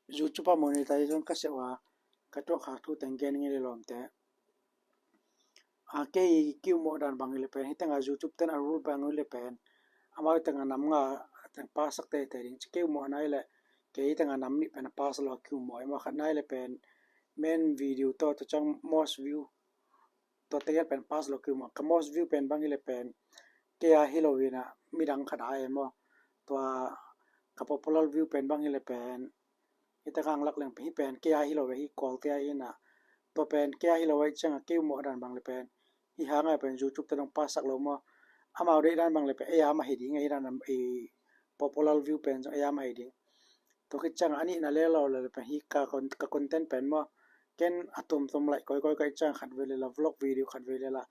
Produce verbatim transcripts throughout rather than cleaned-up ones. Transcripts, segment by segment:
YouTube a monetization ka seh ua ka tuahkhak thu teng gen ing ei le lawmte. A, kei kiumawh dan bang hi le pen, hih tengah YouTube ten a rule bang hi le pen, amau tengah nam nga teng pass sak teitei ding ci. Kiumawh nai le, kei tengah nam nih pen a pass lo kiumawh. Amau khat nai le pen main video tawh, tua ciang most view tua tegel pen pass lo kiumawh. Ka most view pen bang hi le pen, kei a hi lo in a, midang khat a hi maw. Tua ka popular view pen bang hi le pen, hih tengah lak leng pen, hih pen kei a hi lo ve, hih Kawlte a hi in a. Tua pen kei a hi lo ve ciang a kiumawh dan bang le pen, hih hang a pen YouTube te dong pass sak lo maw. Amau deih dan bang le pen ei a mah hi ding, ei dan a, ei popular view pen zong ei a mah hi ding. Tua khit ciang a nihna le lo le pen hih ka con-, ka content pen maw, ken a tuamtuam laih kawikawi ka hih ciang khat vei le la vlog video khat vei le la,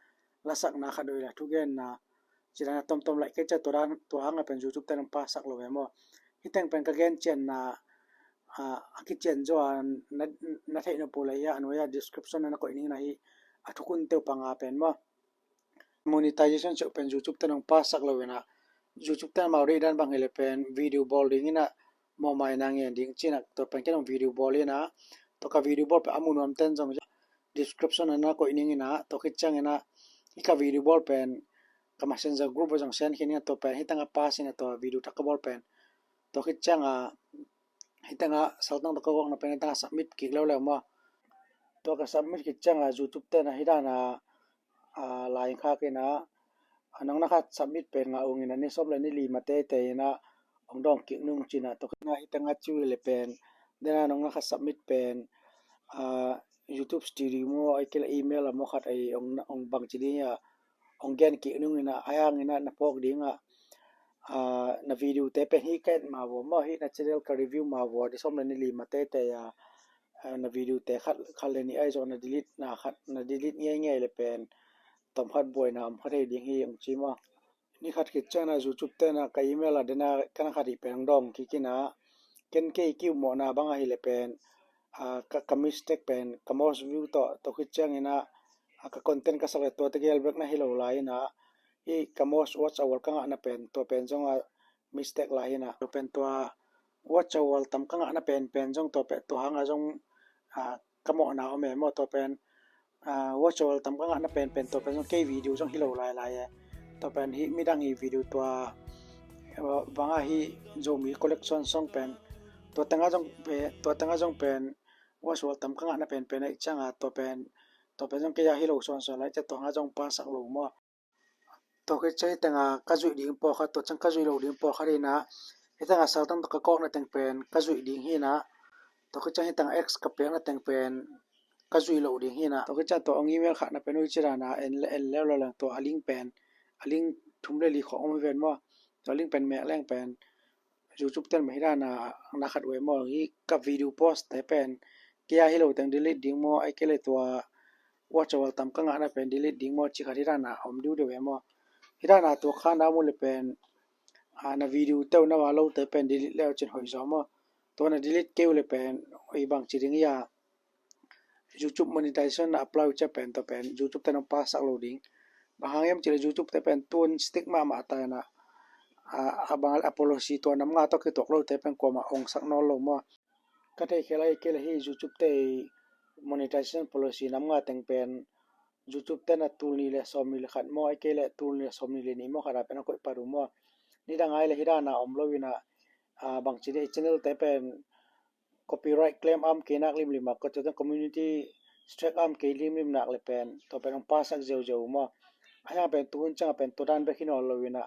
lasakna khat vei le la, thugenna, ci dan a tuamtuam laih ka hih ciang tua dan, tua hang a pen YouTube te dong pass sak lo ve maw. Hih teng pen ka gen cianna, a, a kician zaw a na, na theih nop uh le hia, a nuai a description na na koih ning in a, hih a thukhun teuh panga pen maw, monetization ceuh pen YouTube te dong pass sak lo in a, YouTube te amau deih dan bang hi le pen video bawl ding in a, mawhmaina ngen ding ci in a, tua pen ken dong video bawl in a, tua ka video bawl pen a mu nuam ten zong description na na koih ning in a, tua khit ciang in a, hih ka video bawl pen ka Messenger group a zong send khin in a, tua pen hih tengah pass in a, tua video thak ka bawl pen. Tua khit ciang a, hih tengah saltang tawh ka gawkna pen hih tengah submit kik leuleu maw. Tua ka submit khit ciang a, YouTube ten a hih dan a, a, lai khak in a, a, nong na khat submit pen ngah ung in a, ni sawm le ni li ma teitei in a, ong dawng kik nung ci in a, tua khit ciang a hih tengah ci uh le pen, den a nong na khat submit pen, a, YouTube Studio maw, ahih kei le email a maw khat a, ong, ong bang ci ding a, ong gen kik nung in a, a hang in a na phawk ding a, a, na video te pen hih ka et ma vua maw, hih na channel ka review ma vua, ni sawm le ni li ma teitei a, a, na video te khat, khat le nih a hi zong na delete na khat, na delete ngeingei le pen, tom khat buaina om kha thei ding hi ong ci maw. Ni khat khit ciang a YouTube ten a ka email a den a ka na khat hi pen ong dawng kik in a, ken kei kiumawhna bang a hi le pen, a, ka, ka mistake pen, ka most view tawh, tua khit ciang in a, a, ka content ka sak le tua tegel bek na hi lo lai in a, hih ka most watch hour ka ngahna pen, tua pen zong a mistake lai in a, tua pen tua watch hour tam ka ngahna pen, pen zong tua pen, tua hang a zong, a, ka mawhna om e maw, tua pen, a, watch hour tam ka ngahna pen, pen tua pen zong kei video zong hi lo lailai e. Tua pen hih midang i video tua, a, bang a hih Zomi collection song pen, tua teng a zong pe-, tua teng a zong pen watch hour tam ka ngahna pen, pen ahih ciang a tua pen, tua pen zong kei a hi lo suansuan lai ciang tua hang a zong pass sak lo maw. Tua khit ciang hih teng a ka zuih ding pawlkhat, tua ciang ka zuih loh ding pawlkhat hi in a, hih teng a saltang tawh ka kawkna teng pen ka zuih ding hi in a, tua khit ciang hih teng a X ka piakna teng pen ka zuih loh ding hi in a, tua khit ciang tua ong email khakna pen uh hi ci dan a, en le, en leuleu leng tua a link pen, a link thum le li khawng om hi ven maw. Tua link pen mek leng pen YouTube ten mah hi dan a na khat uh e maw, hih ka video post te pen kei a hi lo teng delete ding maw, ahih kei le tua watch hour tam ka ngahna pen delete ding maw, ci khat hi dan a om diu deuh e maw. Hi dan a tua kha na mu le pen, a, na video teuh na va lo te pen delete leu cin hoih zaw maw. Tua na delete kei uh le pen, oi bang ci ding ia, YouTube monetization na apply uh ciang pen, tua pen YouTube te nong pass sak lo ding. Bang hang hiam cih le YouTube te pen tun strict mahmah ta in a, a, a bang a policy tua nam nga tawh kituak lo te pen kuamah ong sak nawn lo maw. Ka theih khel ahih kei le hih YouTube te monetization policy nam nga teng pen YouTube te na tul nih le sawm nih le khat maw, ahih kei le tul nih le sawm nih le nih maw, khat a pen a koih pat uh maw. Nidang a hi le hih dan a om lo in a, a, bang ci ding, channel te pen copyright claim a om kei nak limlim a, ko tua teng community strike a om kei limlim nak le pen, tua pen ong pass sak ziauziau uh maw. A hiang pen tuhun ciang a pen tua dan bek hi nawn lo in a,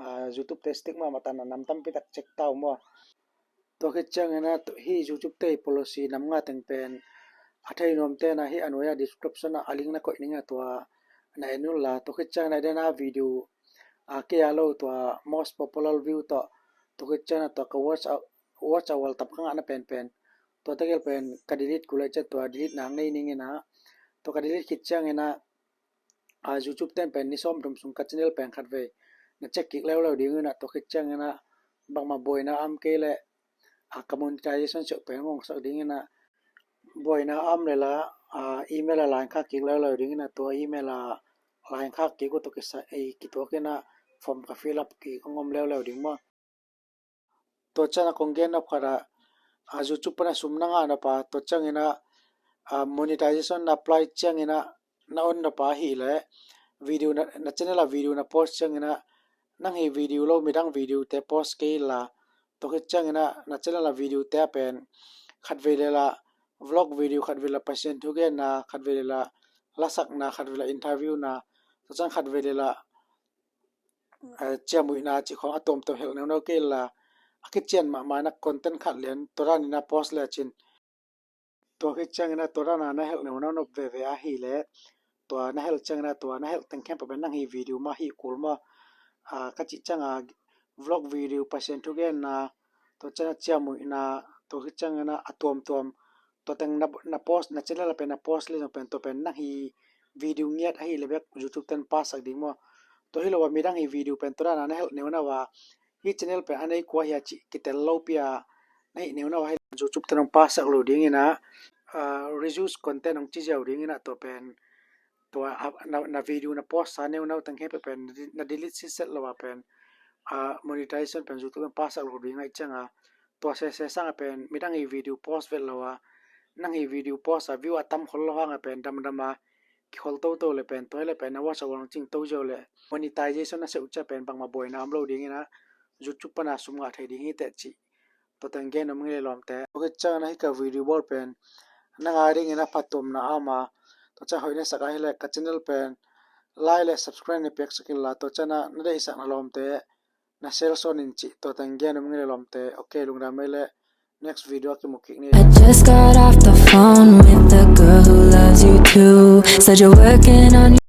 a, YouTube te strict mahmah ta in a nam tampi tak check ta uh maw. Tua khit ciang in a, hih YouTube te policy nam nga teng pen a thei nuam te in a, hih a nuai a description ah a link na koih ning a, tua na en un la, tua khit ciang in a den a video, a, kei a lo tua most popular view tawh, tua khit ciang in a tua ka watch, watch hour tam ka ngahna penpen, tua tegel pen ka delete kul ahih ciang tua delete nang nei ning in a, tua ka delete khit ciang in a, a, YouTube ten pen ni sawm thum sung ka channel pen khat vei na check kik leuleu ding in a, tua khit ciang in a bangmah buaina a om kei le, a, ka monetization siau pen hong sak ding in a, buaina a om le la, a, email a line khak kik leuleu ding in a, tua email a line khak kik uh tawh kisai, ei, kituak in a form ka fill up kik hong om leuleu ding maw. Tua ciang a kong gen nop khat ah, a, YouTube pana sum na ngah nop a, tua ciangin a, a, monetization na apply ciangin a, na on nop a ahih leh, video na, na channel a video na post ciangin a, nang hi video lo midang video te post kei la, tua khit ciangin a, na channel a video te a pen khatvei le la vlog video, khatvei la Pasian thugenna, khatvei le la lasakna, khatvei la interview na, tua ciang khatvei le la, eh, ciamnuihna cih khawng a tuamtuam helh neuneu kei la, a kician mahmah na content khat lian tua dan in a post le cin. Tua khit ciangin a tua dan a na helh neuneu nop veve ahih leh, tua na helh ciangin a tua na helh teng khempeuh pen nang hi video mah hi kul maw. A, ka cih ciang a vlog video, Pasian thugenna, tua ciang a ciamnuihna, tua khit ciangin a a tuamtuam, tua teng na, na post, na channel a pen na post le zong pen tua pen nang hi video ngiat ahih leh bek YouTube ten pass sak ding maw. Tua hi lo a midang hi video pen tua dan a na helh neuneu a, hi channel pen a nei kua hi a cih kitel lopi a na hih neuneu a hi YouTube ten hong pass sak lo dingin a, a, reuse content hong ci ziau dingin a tua pen tua, a, na, na video na post sa neuneu teng khempeuh pen na delete sitset lo a pen, a, monetization pen YouTube ten pass sak lo ding ahih ciang a, tua sese sang a pen midang hi video post vet lo a, nang hi video post a view a tam khol lo hang a pen damdam a kikhol toto le pen, tua hi le pen na watch hour hong cing to ziau le monetization na seh uh ciang pen bangmah buaina om lo dingin a, YouTube pana sum ngah thei ding hi teh cih tua teng gen nuam ing ei lawmte. Tua khit ciangin a hih ka video bawl pen nang a dingin a phattuamna a om a, tua ciang hoih na sak ahih leh ka channel pen like le subscribe na piaksak in la, tua ciang a na deihsakna lawmte na share sawn in cih tua teng gen nuam ing ei lawmte. Ok, lungdam ei leh, next video a kimu kik ni. I just got off the phone with the girl who loves you too. Said you're working on